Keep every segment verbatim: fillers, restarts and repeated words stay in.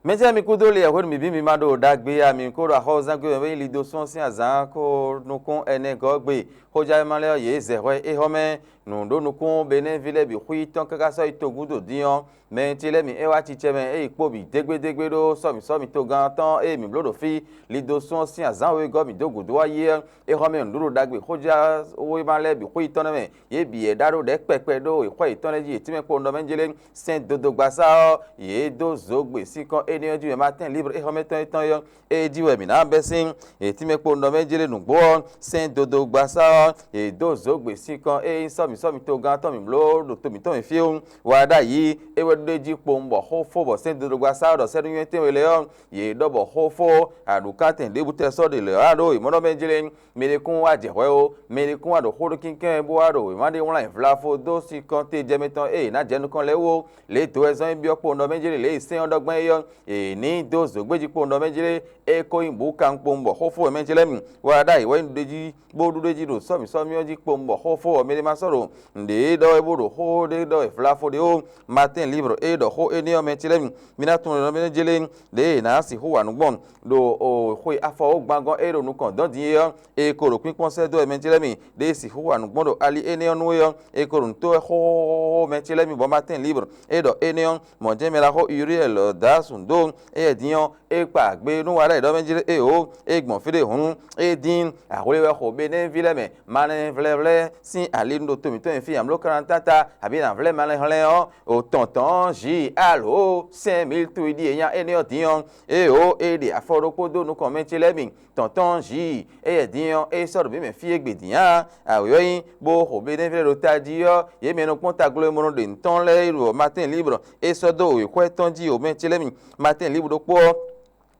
Mɛjɛ mi kúdó li hwenu mǐ bí mi ma ɖo ɖagbe ya mi ko ɖo axɔ́zán gbé mɛ bó nyí lido sɔ́n sín azǎn ko nukún ɛnɛ gɔ́ gbe. Xójɛ́mɛ lɛ́ɛ ɔ́, yě zɛ hwɛ éhɔ́ mɛ nǔ ɖó nukún Benɛ́ví lɛ́ɛ bǐ xwí tɔn káká sɔ́ yi togúdo dín ɔ́, mɛ ce lɛ́ɛ mi é wá cicɛ mɛ é yi kpó bǐ dégbédégbé ɖó sɔ́mǐ sɔ́mǐ togán tɔn e mǐ bló ɖo fí. Lido sɔ́n sín azǎn wegɔ́ mǐ dó gǔdo wá yi é ɔ́, éhɔ́ mɛ nǔɖuɖu ɖagbe xójɛ́wéma lɛ́ɛ bǐ xwí tɔn nɛ́ mɛ. Yě bǐ yɛ ɖá ɖó ɖɛ̌ kpɛkpɛ ɖó è xwɛ yětɔn lɛ́ɛ jí yě tínmɛ kpowun ɖɔ mɛ jlé. Sɛ́n dodogbaza ɔ́, yě dó zǒgbe sínkɔ́n énɛ́ ɔ́ jí wɛ Matín Libre éhɔ́mɛtɔn étɔn é ɔ́, é jí wɛ mǐ ná bɛ́ sín. Yě tínmɛ kpowun ɖɔ mɛ jlé nǔgbó ɔ́, sɛ́n dodogbaza ɔ́, yě dó zǒgbe sínkɔ́n é nyí sɔ́mǐ sɔ́mǐ togán tɔn mǐ bló ɖo to mǐtɔn mǐ fí é wú. Wá ɖ'ayǐ, é wɛ ɖó ɖ'é jí kpowun bɔ xó fó bɔ sɛ́n dodogbaza ɔ́ ɖɔ sɛ́núnywɛ́ tɛ́nwe lɛ́ɛ ɔ́, yě ɖɔ bɔ xó fó aɖǔkántɛn ɖěbǔ tɛ́ sɔ́ ɖe lɛ̌ wá ɖó è mɔ ɖɔ mɛ jlé. Mɛ ɖé kún wá jɛ hwɛ ó, mɛ ɖé kún wá ɖo xó ɖó kínkɛ́n bó wá ɖo wěma ɖé wlán vlafo dó sinkɔn tejɛmɛ tɔn e è nǎ jɛ nukɔn lɛ́ɛ wú ó. Lě e do wɛ zɔ́n é byɔ́ kpowun ɖɔ mɛ jlé lě e sɛ́n ɔ́ ɖɔ gbɔn é ɔ́, è nǐ dó zǒgbéjí kpowun ɖɔ mɛ jlé, é ko nyí bǔ kan kpowun bɔ xó fó wɛ mɛ ce lɛ́ɛ mi. Wá ɖ'ayǐ wɛ nyí ɖuɖéjí bó ɖu ɖ'é jí ɖo sɔ́mǐ sɔ́mǐ ɔ́ jí kpowun bɔ xó fó wɛ mɛ ɖé ma sɔ́ ɖo nǔɖé ɖɔ wɛ bó ɖo xó ɖé ɖɔ wɛ vlafo ɖé ó. Matín Libre e ɖɔ xó énɛ́ ɔ́ mɛ ce lɛ́ɛ mi, mi ná tunwun ɖɔ mɛ jlé lě e è nǎ sixú wa nǔ gbɔn ɖo xwe afɔwógbangɔn e ɖo nukɔn dɔ̌n din é ɔ́, e ko ɖo kpínkpɔ́n sɛ́ dó wɛ mɛ ce lɛ́ɛ mi ɖě e sixú wa nǔ gbɔn ɖo ali énɛ́ ɔ́ nu é ɔ́, e ko ɖo nǔ tó wɛ xóxóxóxó mɛ ce lɛ́ɛ mi bɔ Matín Libre e ɖɔ énɛ́ ɔ́, mɔ̌ jɛ́n mɛ ɖaxó Uriɛ́li ɔ́ dó asú dó éyɛ́ din ɔ́, é kpa gbe nú wa ɖ'ayǐ ɖɔ mɛ jlé éeǒ, é gbɔn fí ɖé hǔn, é dín ahwlí wɛ xo Benɛ́ví lɛ́ɛ mɛ, malɛnvlɛ́vlɛ́ sín ali nu ɖo to mǐtɔn nyi fí amló kantáta, abǐ nǎ vlɛ́ malɛnhlɛ́n ɔ́, o tɔn tɔn ɔ́, Zǐi alo sɛ́n miltu e ɖíe nya énɛ́ ɔ́ din ɔ́, éeǒ, é ɖe afɔ ɖokpó dó nukɔn mɛ ce lɛ́ɛ mi. Tɔn tɔn Zǐi, éyɛ́ din ɔ́, é sɔ́ ɖo mǐ mɛ fí e gbe din ǎ. Awě ɔ́ nyí, bó xo Benɛ́ví lɛ́ɛ ɖo tají ɔ́, yě mɛ nukpɔ́n taglomɛnɔ ɖě ŋutɔn lɛ́ɛ e ɖo Matín Libre é sɔ́ dó wěxwɛ́ tɔn jí o mɛ ce lɛ́ɛ mi. Matín Libre ɖokpó ɔ́,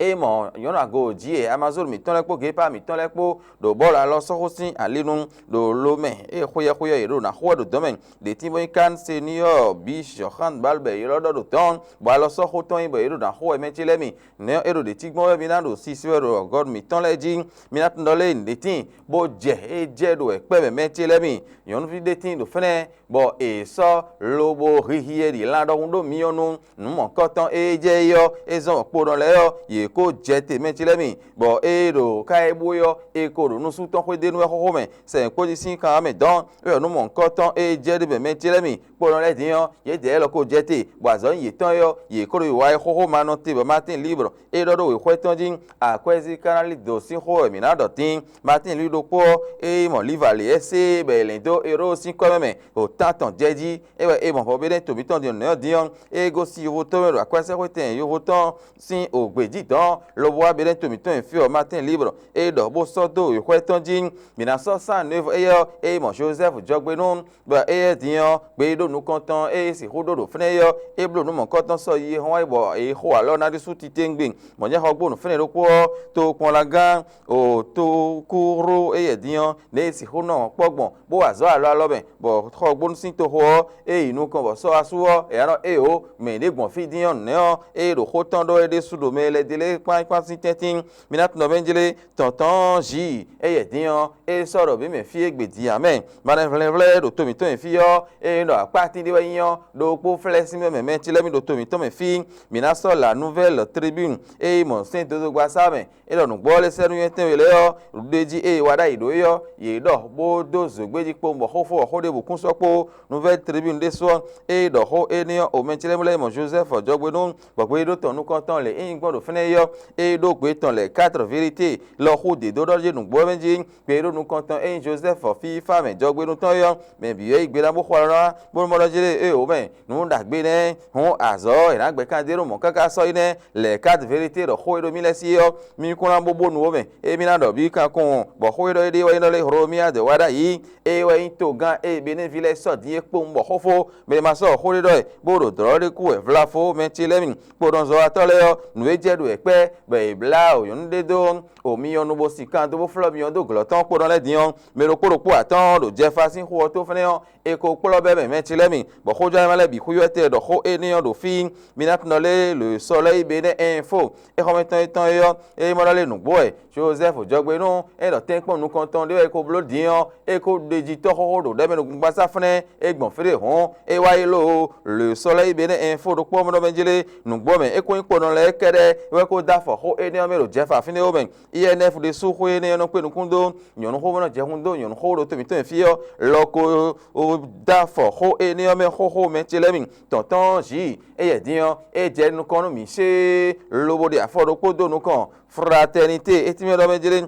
é mɔ nyɔ̌nu ago jí e Amazónu mǐtɔn lɛ́ɛ kpó Gepa mǐtɔn lɛ́ɛ kpó ɖo bɔ́lu alɔ sɔ́ xó sín ali nu ɖo lo mɛ, ée xweyɛ́xweyɛ́ yě ɖo ná xo wɛ ɖo dɔ̌n mɛ. Ɖě tín bó nyí Kan Seníɔ́ɔ bǐ Jɔxán Balbɛ ylɔ́ ɖɔ ɖo dɔ̌n, bɔ alɔ sɔ́ xó tɔn nyí bɔ yě ɖo ná xo wɛ mɛ ce lɛ́ɛ mi. Nɛ̌ ɔ́, é ɖo ɖě cí gbɔn wɛ mi ná ɖo sisi wɛ ɖo gɔ́ mǐtɔn lɛ́ɛ jí? Mi ná tunwun ɖɔ lě nyí nǔɖé tíin, bó jɛ é jɛ ɖo wɛ kpɛ́ mɛ mɛ ce lɛ́ɛ mi. Nyɔ̌nuví ɖé tíin ɖo fɛ́nɛ, bɔ è sɔ́ lobo hihi e ɖi lan ɖɔhun ɖó myɔ nú nǔ mɔ̌hunkɔtɔn e jɛ é ɔ́, é zɔ́n kponɔ lɛ́ɛ ɔ́, yě kó jɛ te mɛ ce lɛ́ɛ mi, bɔ ée ɖo ká é bú é ɔ́, è ko ɖo nusú tɔn xwedó e nu wɛ xóxó mɛ, sɛ kpódí sín kan ɔ́ mɛ dɔn, é wɛ nú mɔ̌hunkɔtɔn e jɛ ɖe bɛ mɛ ce lɛ́ɛ mi kponɔ lɛ́ɛ din ɔ́, yědɛɛ lɔ ko jɛ te, bɔ azɔ̌ nyi yětɔn é ɔ́, yě ko ɖo yi wa é xóxó ma nɔ te bɔ Matín Libre é ɖɔ ɖó wěxwɛ́ tɔn jí. Akwɛ́zí ka ná lí dǒ sín xó wɛ mǐ ná ɖɔ tíin. Matín lí ɖokpó ɔ́, é yi mɔ Livaleyɛ́ sé bɔ è lɛ̌n dó Eróo sín kɔ́ mɛ mɛ ɖo tán tɔn jɛ jí. É wɛ é mɔ bɔ Benɛ́to mǐtɔn din nɛ̌ ɔ́ din ɔ́, é gosín yovo tɔn mɛ ɖo akwɛ́sɛ́xwétɛn yovo tɔn sín ògbě jí dɔ̌n, lobo wá Benɛ́to mǐtɔn nyi fí ɔ́ Matín Libre é ɖɔ bó sɔ́ dó wěxwɛ́ tɔn jí. Mǐ ná sɔ́ sán nǔ e éyɛ́ ɔ́, é yi mɔ Jozɛ́fu jɔgbe nú bɔ éyɛ́ din ɔ́, gbeyíɖo nukɔntɔn e é sixú ɖó ɖo fínɛ́ é ɔ́, é bló nǔ mɔ̌hunkɔtɔn sɔ́ yi e hɔn wá yi bɔ è yi xo alɔ ná ɖésú titewungbe. Mɔ̌ jɛ́n xɔgbónu fínɛ́ ɖokpó ɔ́, tokpɔnlagán Otokuxóɖó éyɛ́ din ɔ́, nɛ̌ è sixú nɔ kpɔ́ gbɔn, bó wa azɔ̌ alɔ alɔ mɛ, bɔ xɔgbónu sín toxo ɔ́, é yi nukɔn bɔ sɔ́ asú ɔ́, è nǎ ɖɔ éeǒ, mɛ ɖě gbɔn fí din ɔ́ nɛ̌ ɔ́, é ɖo xó tɔn ɖɔ é ɖésú ɖo mɛ lɛ́ɛ dé lɛ́ɛ kpán kpán sín tɛ́ntin. Mi ná tunwun ɖɔ mɛ jlé tɔn tɔn ɔ́ Zǐi, éyɛ́ din ɔ́, é sɔ́ ɖɔ mǐ mɛ fí e gbe din ǎ mɛ. Malɛnvlɛnvlɛ́ e ɖo to mǐtɔn nyi fí ɔ́, é nyí ɖɔ akpátín ɖé wɛ nyí ɔ́, ɖokpó flɛ́ sín mɛ mɛ mɛ ce lɛ́ɛ mì ɖo to mǐtɔn mɛ fí. Mǐ ná sɔ́ La Nouvelle Tribune e yi mɔ sɛ́n dodogbaza mɛ, é ɖɔ nǔgbó ɔ́ lɛ́ sɛ́ nú nywɛ́ tɛ́nwe lɛ́ɛ ɔ́, ɖuɖéjí e è wa ɖ'ayǐ ɖó é ɔ́, yě ɖɔ bó dó zǒgbéjí kpowun bɔ xófó ɔ́ xó ɖěbǔ kún sɔ́ kpó. Nouvelle Tribune ɖésú ɔ́, é ɖɔ xó énɛ́ ɔ́, omɛ ce lɛ́ɛ mɛ lɛ́ɛ mɔ Jozɛ́fu jɔgbe nú, bɔ gbeyíɖo tɔn nukɔntɔn lě é nyí gbɔn ɖo fínɛ́ é ɔ́, é ɖó gbe tɔn lɛ̌ quatre vérité lɔ xú dě dó ɖɔ jí nǔgbó ɔ́ mɛ jí. Gbeyíɖo nukɔntɔn e nyí Jozɛ́fu fífá mɛ jɔgbe nú tɔn é ɔ́, mɛ bǐ wɛ yí gbe ná bó xo alɔ ná, bónú mɔ ɖɔ jí ɖé é wǒ mɛ. Nǔ ɖagbe nɛ́, hǔn azɔ̌ ɔ́, è nǎ gbɛ́ kan dó ɖo mɔ̌ káká sɔ́ yi nɛ́, lɛ̌ quatre vérité ɖɔ xó e ɖo mì lɛ́ɛ sí é ɔ́, mì kún ná bó bónu ó mɛ. Émí ná ɖɔ bǐ kankunwun, bɔ xó e ɖɔ éɖée wɛ nyí ɖɔ lé Hlomia dɛ wá ɖ'ayǐ, é wɛ nyí togán e Benɛ́ví lɛ́ɛ sɔ́ din é kpowun bɔ xófó, mɛ e ma sɔ́ xó ɖé ɖɔ wɛ, bó ɖo dlɔ̌ ɖé kú wɛ vlafo mɛ ce lɛ́ɛ mi, kpodɔnzɔ́watɔ́ lɛ́ɛ ɔ́, nǔ e jɛ ɖo wɛ kpɛ́ bɔ è blá o nyɔ̌nu ɖé dó o myɔ nu bó sin kan dó bó flɔ́ myɔ dó glɔ̌ tɔn kpónɔ lɛ́ɛ din ɔ́, mɛ ɖokpó ɖokpó atɔ́ɔ́n ɖo Jɛfa sín xu ɔ́ tó fɛnɛ́ ɔ́, è ko kplɔ́ bɛ́ mɛ mɛ ce lɛ́ɛ mi, bɔ xójánma lɛ́ɛ bǐ xwíwɛ́ tɛ ɖɔ xó énɛ́ ɔ́ ɖo fí. Mi ná tunɔ lé lǒ sɔ́ lɛ́ yi be nɛ́ ɛn fó. Éxɔ́mɛtɔn étɔn é ɔ́, é mɔ ɖɔ lé nǔgbó wɛ. Jozɛ́fu jɔgbe nú é ɖɔ tɛ́nkpɔ́n nukɔntɔn ɖé wɛ é ko bló din ɔ́, é ko ɖeji tɔ́ xóxó ɖo ɖɛ̌ mɛ ɖo gbangba sá fɛ́nɛ́ é gbɔn fí ɖé hɔn, é wá yi ló lǒ sɔ́ lɛ́ yi be nɛ́ ɛn fó ɖokpó mɔ ɖɔ mɛ jlé. Nǔgbó mɛ é ko nyí kponɔ lɛ́ɛ kɛ́ɖɛ́ wɛ ko dó afɔ xó énɛ́ ɔ́ mɛ ɖo Jɛfa fínɛ́ ó mɛ. I N F ɖésú xó énɛ́ ɔ́ nɔ kpé nukún dó nyɔ̌nu xó bó nɔ jɛ hun dó nyɔ̌nu xó ɖo to mǐtɔn fí ɔ́ lɔ ko dó afɔ xó énɛ́ ɔ́ mɛ xóxó mɛ ce lɛ́ɛ mi. Tɔ̌ntɔ́n Zǐi, éyɛ́ din ɔ́, é jɛ nukɔn nú mǐ sée, lobo ɖe afɔ ɖokpó dó nukɔn. Fraternité, é tínmɛ ɖɔ mɛ jlé.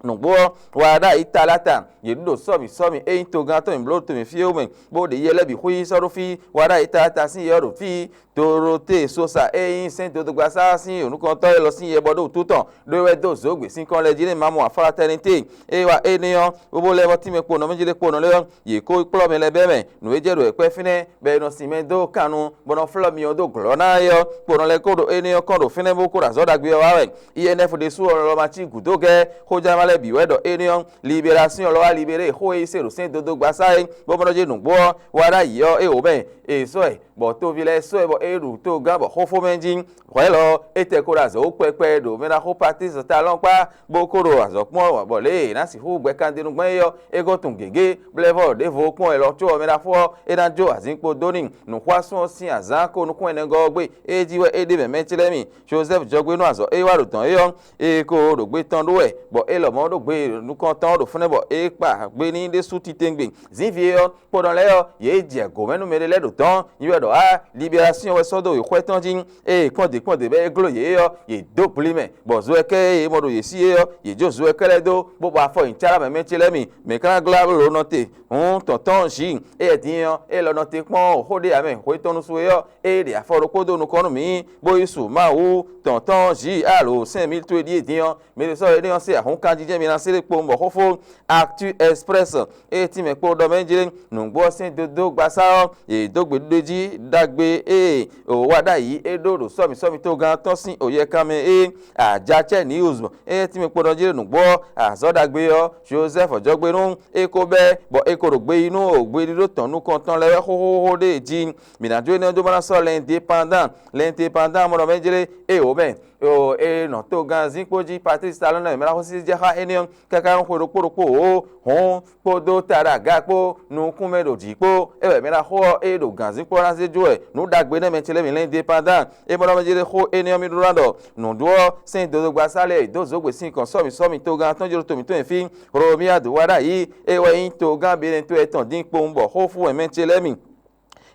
Nǔgbó ɔ́, wa ɖ'ayǐ talata, yě ɖu ɖo sɔ́mi sɔ́mi é nyí togán tɔn mǐ bló to mǐ fí é wú mɛ, bó ɖe yɛ lɛ́ɛ bǐ xwí sɔ́ ɖó fí. Wa ɖ'ayǐ talata sín yɛ ɔ́ ɖo fí. Dorotée Sosa e nyí sɛ́n dodogbaṣá sín yǒnúkɔntɔ́ élɔ́ sín yɛ bɔ ɖó wútu tɔn ɖó é wɛ dó zǒgbě sín kɔn lɛ́ɛ jí nú Mamu Afalatanité e wá énɛ́ ɔ́, bó lɛ́ vɔ́ tínmɛ kponɔ mɛ jí ɖé kponɔ lɛ́ɛ ɔ́, yě kó kplɔ́ mɛ lɛ́ɛ bɛ́ mɛ. Nǔ e jɛ ɖo wɛ kpɛ́ fínɛ́ bɔ è nɔ sin mɛ dó kan nu bó nɔ́ flɔ́ myɔ dó glɔ̌ ná é ɔ́, kponɔ lɛ́ɛ kó ɖo énɛ́ ɔ́ kɔn ɖo fínɛ́ bó kó ɖo azɔ̌ ɖagbe ɔ́ wa wɛ. I N F ɖésú ɔ́ lɔlɔ́ ma cí gǔdo gɛ́. Xójánma lɛ́ɛ bǐ wɛ ɖɔ énɛ́ ɔ́, libération lɔ wá libéré xó e yí se ɖo sɛ́n dodogbaṣá é, bó mɔ ɖɔ jí nǔgbó ɔ́ wá ɖ'ayǐ ɔ́, é wǒ mɛ, è sɔ́ ɛ, bɔ toví lɛ́ɛ sɔ́ ɛ bɔ é ɖu togán bɔ xófó mɛ jí. Hwɛ̌ lɔ, é tɛ ko ɖo azɔ̌ wú kpɛkpɛ ɖo mɛ ɖaxó Patísi Talɔ́n kpá, bó ko ɖo azɔ̌ kpɔ́n bɔ lě e è nǎ sixú gbɛ kandenúgbɛ́n é ɔ́, é gɔ́ tunwun gěgé, blɛ́ vɔ́ ɖěvo kpɔ́n wɛ lɔ có ɔ́ mɛ ɖaxó ɔ́, é ná jó azǐnkpo dó n'i. Nǔxwásún ɔ́ sín azǎn ko nukún ɛnɛgɔ́ ɔ́ gbe, é jí wɛ é ɖe mɛ mɛ ce lɛ́ɛ mi. Jozɛ́fu jɔgbe nú azɔ̌ e wá ɖo dɔ̌n é ɔ́, é ko ɖo gbe tɔn ɖó wɛ, bɔ é lɔmɔ̌ ɖo gbe nukɔntɔn ɔ́ ɖo fúnɛ́ bɔ é kpa gbe n'i ɖésú titewungbe. Zǐnví é ɔ́, kponɔ lɛ́ɛ ɔ́, yě jɛ gǒ mɛ nú mɛɖé lɛ́ɛ ɖo dɔ̌n, nyi wɛ ɖɔ á, libération wɛ sɔ́ dó wěxwɛ́ tɔn jí. Ée kpɔ́n dě kpɔ́n dě bɔ é gló yě é ɔ́, yě dó gbli mɛ, bɔ zo ɛ kɛ e yě mɔ ɖo yě sí é ɔ́, yě jó zo ɛ kɛ lɛ́ɛ dó, bó bɔ afɔ nyi cá ɖó mɛ ce lɛ́ɛ mi. Mɛ̌ ka ná glá blǒ nɔ te? Hǔn tɔn tɔn Zǐi, éyɛ́ din ɔ́n, é lɔ nɔ te kpɔ́n xó ɖé ǎ mɛ. Hwe tɔn nu su é ɔ́, é ɖe afɔ ɖokpó dó nukɔn nú mǐ, bó yi su Mawu. Tɔn tɔn Zǐi, alo sɛ́n mǐ towe ɖíe din ɔ́, mi ɖo sɔ́ énɛ́ ɔ́ se ahɔ̌nkan jijɛ mi ná se ɖé kpowun bɔ xófó Actu Express e tínmɛ kpo ɖɔ mɛ jlé. Nǔgbó ɔ́ sín dodó gbasá ɔ́, yě dó gbe ɖuɖé jí ɖagbe e wǒ wa ɖ'ayǐ é ɖó ɖo sɔ́mi sɔ́mi togán tɔn sín oyɛkan mɛ é. Ajacɛ News e tínmɛ kpo ɖɔ jí ɖo nǔgbó ɔ́, azɔ̌ ɖagbe ɔ́, Jozɛ́fu jɔgbe nú é ko bɛ́, bɔ é ko ɖo gbe yí nú gbeɖíɖó tɔn nukɔn tɔn lɛ́ɛ wɛ xóxóxó ɖé jí. Mǐ ná jó énɛ́ ɔ́ dó bó ná sɔ́ L'Indépendant. L'Indépendant mɔ ɖɔ mɛ jlé, é wǒ mɛ. Eo e nɔ togán zinkpo jí Patlísi Talɔ́n ná mǐmlá xósí jɛ xá énɛ́ ɔ́ káká nɔ xwe ɖokpó ɖokpó wǒ hɔn kpódó taɖo aga kpó nukúnmɛ ɖo jǐ kpó. É wɛ mɛ ná xo ɔ́, é ɖo gǎnzinkpo ɔ́ ná zé jó wɛ nǔ ɖagbe nɛ́ mɛ ce lɛ́ɛ mǐ lɛ́ nyí Depandán. É mɔ ɖɔ mɛ jlé xó énɛ́ ɔ́ mì ɖó ná ɖɔ nǔɖuɖu ɔ́, sɛ́n dodogba sá lɛ́ɛ e dǒ zǒgbě sin kɔn sɔ́ mǐ sɔ́ mǐ togán tɔn jló to mǐtɔn e fí Hlomia dǒ wá ɖ'ayǐ, é wɛ nyí togán Benɛto yɛtɔn dín kpowun bɔ xó fú wɛ mɛ ce lɛ́ɛ mi.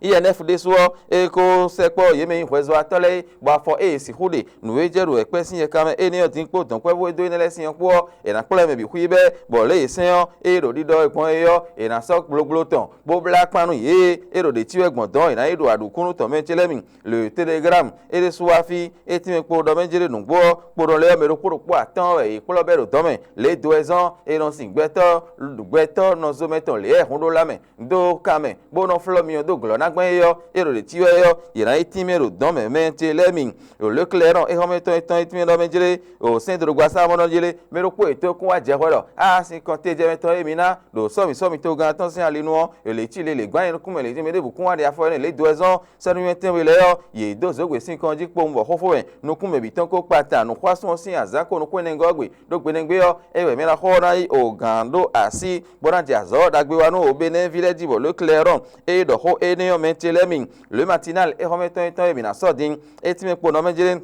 I N F ɖésú ɔ́, é ko sɛkpɔ́ yě mɛ nyí hwɛzɔ́watɔ́ lɛ́ɛ é, bɔ afɔ ée è sixú ɖe nǔ e jɛ ɖo wɛ̌kpɛ́ sín yɛkamɛ énɛ́ ɔ́ din kpó dɔ̌nkpɛvú e dó énɛ́ lɛ́ɛ sin ɔ́ kpó ɔ́, è nǎ kplɔ́ ɛ mɛ bǐ xwí bɛ́, bɔ lě e è sɛ́n ɔ́, ée ɖo ɖiɖɔ wɛ gbɔn é ɔ́, è nǎ sɔ́ gblógbló tɔn, bó blá kpán nú yě e é ɖo ɖě cí wɛ gbɔn dɔ̌n è nǎ yi ɖo aɖǔkúnú tɔn mɛ ce lɛ́ɛ mi. Le Telegram é ɖésú wá fí, é tínmɛ kpo ɖɔ mɛ jlé nǔgbó ɔ́, kpo ɖɔ lɛ́ɛ ɔ́, mɛ ɖokpó ɖokpó atɔ́ɔ́n wɛ è kplɔ́ bɛ́ ɖo dɔ̌n mɛ. Lě e do wɛ zɔ́n è nɔ sin gbɛtɔ́, gbɛtɔ́ nɔ zomɛ tɔn lě wɛ hun ɖó lá mɛ, dó kan mɛ, bó nɔ flɔ́ myɔ dó glɔ̌ ná gbɛn é ɔ́, é ɖo ɖě cí wɛ é ɔ́, yě ná yi tínmɛ ɖo dɔ̌n mɛ mɛ ce lɛ́ɛ mi. Ɖo Leclerc nɔ é xɔ́mɛ tɔn tɔn e tínmɛ ɖɔ mɛ jlé, ɖo sɛ́n dodogba sá mɔ nɔ jlé, mɛ ɖokpó e tó kún wá jɛ hwɛ ɖɔ, á sin kɔn tejɛmɛ tɔn e mi ná ɖo sɔ́mi sɔ́mi togán tɔn sín ali nu ɔ́, è lě cí le lě gbán nyɛ nukún mɛ lě jí mɛ ɖěbǔ kún wá ɖe afɔ énɛ́ lě do wɛ zɔ́n sɛ́núnywɛ́ tɛnwe lɛ́ɛ ɔ́, yě dó zǒgbě sín kɔn jí kpowun bɔ xófó mɛ, nukún mɛ bǐ tɔn kó kpata nǔxwásún ɔ́ sín azǎn ko nukún ɛnɛgɔ́ gbe. Ɖó gbenɛgbé ɔ́, é wɛ mɛ ná xɔ ɔ́ ná yí ogǎn ɖó así, bó ná jɛ azɔ̌ ɖagbe wa nú Benɛ́ví lɛ́ɛ jí bɔ Leclerc é ɖɔ xó énɛ́ ɔ́ mɛ ce lɛ́ɛ mi. Le Matinal é xɔ́mɛ tɔn e tɔn e mǐ ná sɔ́ din, é tínmɛ kpo nɔ mɛ jlé.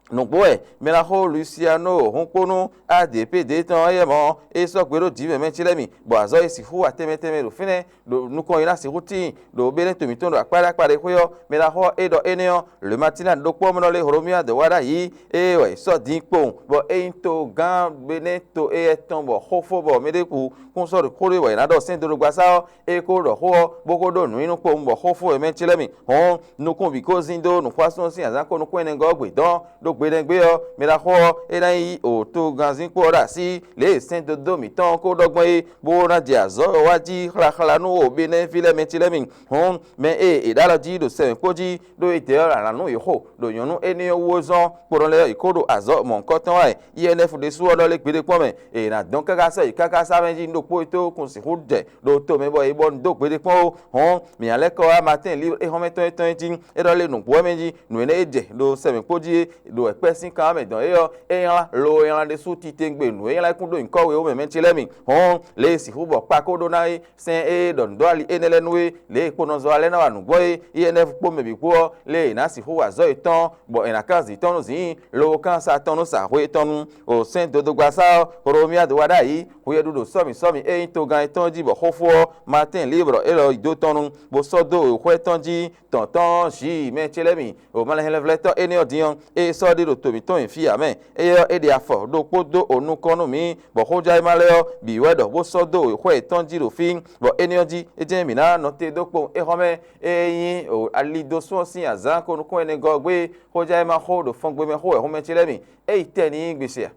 Nǔgbó wɛ mɛ ná xo Luciano hɔnkpónú A D P D tɔn éyɛ́ mɔ é sɔ́ gbe ɖó jǐ mɛ mɛ ce lɛ́ɛ mi, bɔ azɔ̌ e sixú wa tɛnmɛ tɛnmɛ ɖo fínɛ́ ɖo nukɔn yi ná sixú tíin ɖo Benɛ́to mǐtɔn ɖo akpá ɖé akpá ɖé xwé ɔ́, mɛ ná xɔ é ɖɔ énɛ́ ɔ́, Le Matinal ɖokpó mɛ nɔ lé Hlomia dɔ̌ wá ɖ'ayǐ, ée wɛ è sɔ́ din kpowun, bɔ é nyí togán Benɛ́to éyɛ́ tɔn bɔ xófó bɔ mɛ ɖé ku kún sɔ́ ɖo xó ɖé bɔ è nǎ ɖɔ sɛ́n dodogba sá ɔ́, é ko ɖɔ xó ɔ́, bó ko ɖó nǔnywínú kpowun bɔ xófó wɛ mɛ ce lɛ́ɛ mi. Hɔn, nukún bǐ ko zín dó nǔxwásún sín azǎn ko nukún ɛnɛgɔ́ ɔ́ gbe dɔn ɖó Gbeɖɛgbe ɔ́, mɛ ɖaxó ɔ́, é ná yí òtogannzínkpo ɔ́ ɖo así lě e sɛ́n dodó mǐtɔn ko ɖɔ gbɔn é, bó ná jɛ azɔ̌ ɔ́ wá jí xláxlá nú o Benɛ́ví lɛ́ɛ mɛ ce lɛ́ɛ mi. Hǔn mɛ e è ɖó alɔ jí ɖo sɛmɛ kpó jí ɖó é dɛ ɔ́, alǎn nú yě xo ɖo nyɔ̌nu énɛ́ ɔ́ wú é zɔ́n kponɔ lɛ́ɛ ɔ́, yě ko ɖo azɔ̌ mɔ̌hunkɔtɔn wá wɛ. I N F ɖésú ɔ́ ɖɔ lé gbeɖé kpɔ́n mɛ, è nǎ dɔn káká sɔ́ yi káká sá mɛ jí nú ɖokpó e tó kun sixú jɛ ɖo tomɛ bɔ é bɔ un dó gbeɖé kpɔ́n ó. Hɔn mǐ ná lɛ́ kɔ wá Matín Libre éhɔ́nmɛtɔn étɔn e jí é ɖɔ lé nǔgbó wɛ mɛ jí nǔ énɛ́ e jɛ ɖo sɛmɛ kpó jí é ɖo wɛ̌kpɛ́ sín kan ɔ́ mɛ dɔn é ɔ́, é nylá lo e nylá ɖésú titewungbe nǔ e nylá é kún ɖó nyǐkɔ we ó mɛ mɛ ce lɛ́ɛ mi. Hɔn lě e sixú bɔ kpa ko ɖó ná é, sɛ́n e ɖɔ nǔɖó ali énɛ́ lɛ́ɛ nú é, lě e kponɔzɔ́ ɔ́ lɛ́ ná wa nǔ gbɔn é, I N F kpó mɛ bǐ kpó ɔ́, lě e è nǎ sixú wa azɔ̌ yětɔn, bɔ è nǎ kán zǐn tɔn nú zǐn, lobo kán sa tɔn nú sa hwe tɔn nu. O sɛ́n dodogbaṣá ɔ́, Hlomyádu wá ɖ'ayǐ, hwi e ɖu ɖo sɔ́mǐ sɔ́mǐ e nyí togán yětɔn jí bɔ xófó ɔ́, Matín Libre élɔ́ yi dó tɔn nu, bó sɔ́ dó wěxwɛ́ tɔn jí tɔn tɔn ɔ́ Zhii mɛ ce lɛ́ɛ mi. O malɛnhlɛ́nvlɛ́tɔ́ énɛ́ ɔ́ din ɔ́, é sɔ́ ɖe ɖo to mǐtɔn nyi fí ǎ mɛ. Éyɛ́ ɔ́, é ɖe afɔ ɖokpó dó o nukɔn nú mǐ, bɔ xójɛ́má lɛ́ɛ ɔ́ bǐ wɛ ɖɔ bó sɔ́ dó wěxwɛ́ yětɔn jí ɖo fí, bɔ énɛ́ ɔ́ jí é jɛ́n mǐ ná nɔ te dó kpowun éhɔ́mɛ e nyí alidosún ɔ́ sín azǎn ko nukún ɛnɛgɔ́ ɔ́ gbé. Xójɛ́má xó ɖo fɔngbe mɛ xó wɛ hɔnmɛ ce lɛ́ɛ mi. É yi tɛ́ n'i gbese a?